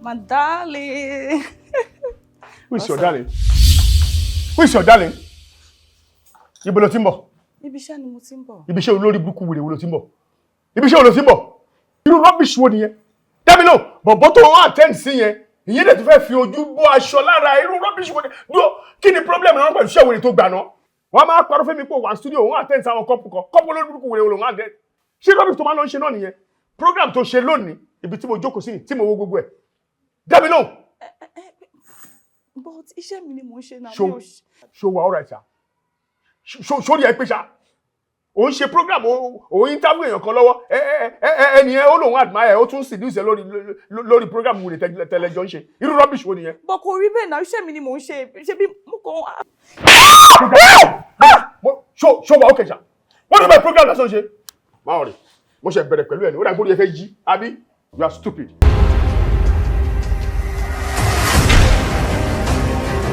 My darling. Who is your darling? Who is your darling? Ibo lo ti ń bọ̀? Ibi iṣẹ́ ni mo ti ń bọ̀. Ibi iṣẹ́ olórí burúkú wèrè wo lo ti ń bọ̀? Ibi iṣẹ́ wo lo ti ń bọ̀? Irú rubbish wo nìyẹn? Dábìlò, bọ̀bọ̀ tó wọ́n attend sí yẹn, ìyẹn dẹ̀ tún fẹ́ fi ojú bọ́ aṣọ lára. Irú rubbish wo ni? Dúró, kí ni problem náà pẹ̀lú iṣẹ́ wèrè tó gbà náà? Wọ́n máa parọ́ fẹ́mi pé wà studio, wọ́n attend sáwọn couple kan, couple olórí burúkú wèrè wo ló ń attend? Ṣé rubbish tó máa lọ ń ṣe náà nìyẹn? Program tó ṣe lónìí, ibi tí mo jókòó sí ni, tí mo wo gbogbo ẹ̀. Dábìlò. But iṣẹ́ mi ni mò ń ṣe náà. Ṣo Mi ò ṣe. Ṣo wà alright ṣá? Sórí ẹ pé ṣá? Ò ń ṣe program, ò ń interview èèyàn kan lọ́wọ́, ẹ ẹ ẹ ẹni yẹn ó lóun admire, ó tún seduce ẹ lórí program wèrè tẹlẹjọ ń ṣe. Irú rubbish wo nìyẹn? But kò rí bẹ́ẹ̀ náà, iṣẹ́ mi ni mò ń ṣe. Ṣé bí mo kàn. Ṣo wà ókè ṣá? Wọ́n ní bẹ́ẹ̀ program lásán ṣe. Báwo rè mo ṣe bẹ̀rẹ̀ pẹ̀lú ẹ̀ ní ó dàgbò ẹ fẹ́ yí àbí? You are stupid.